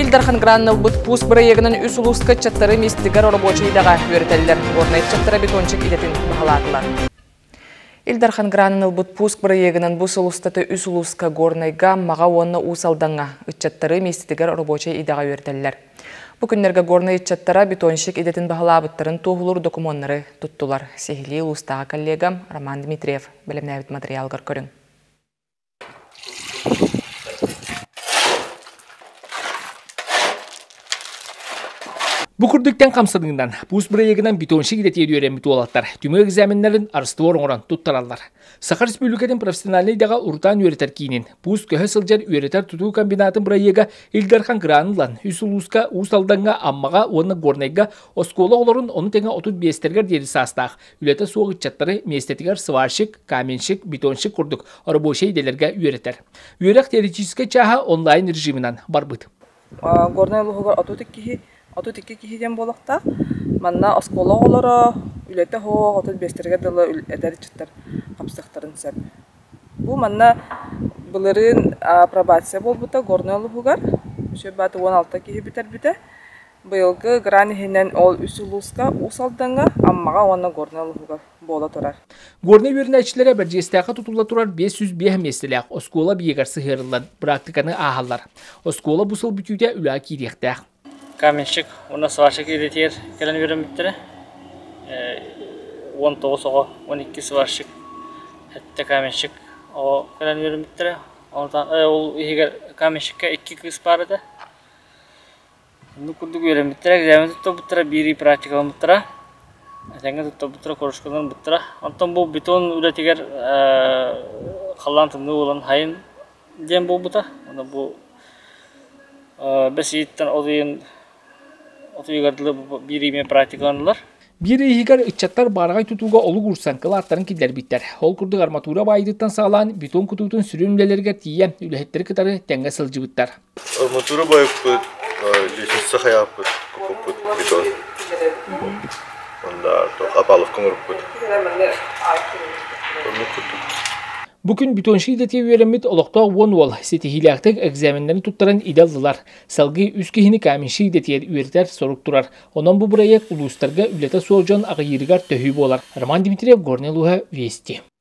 Ил Дархан гранын ылбыт пуск бырайыагынан үс улууска ыччаттары миэстэтигэр оробуочай идэҕэ үөрэтэллэр. Горнай ыччаттара бетончик идэтин баһылаатылар. Ил Дархан гранын ылбыт пуск бырайыагынан бу сыл устата үс улууска Горнайга, Аммаҕа уонна Уус Алдаҥҥа ыччаттары миэстэтигэр оробуочай идэҕэ үөрэтэллэр. Бу күннэргэ Горнай ыччаттара бетонщик идэтин баһылаабыттарын туоһулуур докумуоннары туттулар. Сиһилии улуустааҕы коллегам Роман Дмитриев бэлэмнээбит матырыйаалыгар көрүҥ. Бу курдук тэҥ хамсаныынан, пуус бырайыагынан бетонщик идэтигэр үөрэммит уолаттар түмүк экзаменнарын арствор оҥорон туттараллар. Саха Республикатын профессиональнай идэҕэ урутаан үөрэтэр киинин, пуус көһө сылдьар үөрэтэр тутуу комбинатын бырайыага Ил Дархан гранын ылан, үс улууска, Уус Алдаҥҥа, Аммаҕа уонна Горнайга оскуола оҕолорун, ону тэҥэ 35-тэригэр диэри саастаах, үлэтэ суох ыччаттары миэстэтигэр сварщик, каменщик, бетонщик курдук рабочай идэлэргэ үөрэтэр. Үөрэх теоретическай чааһа онлайн режиминэн барбыт. Горнай улууһугар 32 киһи, 32 киһи диэн буолуохтаах. Манна оскуола оҕолоро, үлэтэ суох, 35-тэригэр дылы эдэр ыччаттар хапсыахтарын сөп. Бу манна былырыын апробация буолбута Горнай улууһугар. Үчүгэй баата 16 киһи бүтэрбитэ. Быйылгы гран иһинэн ол үс улууска Уус Алдаҥҥа, Аммаҕа уонна Горнай улууһугар буола турар. Горнай үөрэнээччилэрэ Бэрдьигэстээххэ тутулла турар 505 миэстэлээх оскуола объегар сыһыарыллан практиканы ааһаллар. Оскуола бу сыл бүтүүтэ үлэҕэ киириэхтээх. Каменщик уонна сварщик идэтигэр кэлэн үөрэммиттэрэ. 19 оҕо, 12 сварщик, 7 каменщик оҕо кэлэн үөрэммиттэрэ. Ол иһигэр каменщикка икки кыыс баар этэ. Оннук курдук үөрэммиттэрэ, экзамен туттарбыттара, биир ый практикаламмыттара, этэҥҥэ туттарбыттара, кружкаланбыттара. Онтон бу бетон үлэтигэр халлаан тымныы буолан хайын диэн буолбута. Онон бу бэс ыйыттан от ыйын от ыйыгар дылы биир ый эмиэ практикаланнылар. Биир ый иһигэр ыччаттар баараҕай тутууга олук уурсан кылааттарын киллэрбиттэр. Ол курдук арматура баайыытыттан саҕалаан бетон кутуутун сүрүн үлэлэригэр тиийэ үлэһиттэри кытары тэҥҥэ сылдьыбыттар. Арматура байыппыт, лестница хайааппыт, куппуппут бетон. Онда Апаловка оҥоруппут. Оннук курдук. Бу күн бетонщик идэтигэр үөрэммит олохтоох уон уол ситиһиилээхтик экзаменнарын туттаран идэ ыллылар. Салгыы үс киһини каменщик идэтигэр үөрэтэр сорук турар. Онон бу бырайыак улуустарга үлэтэ суох дьон аҕыйыырыгар төһүү буолар. Роман Дмитриев, Горнай улууһа, Вести.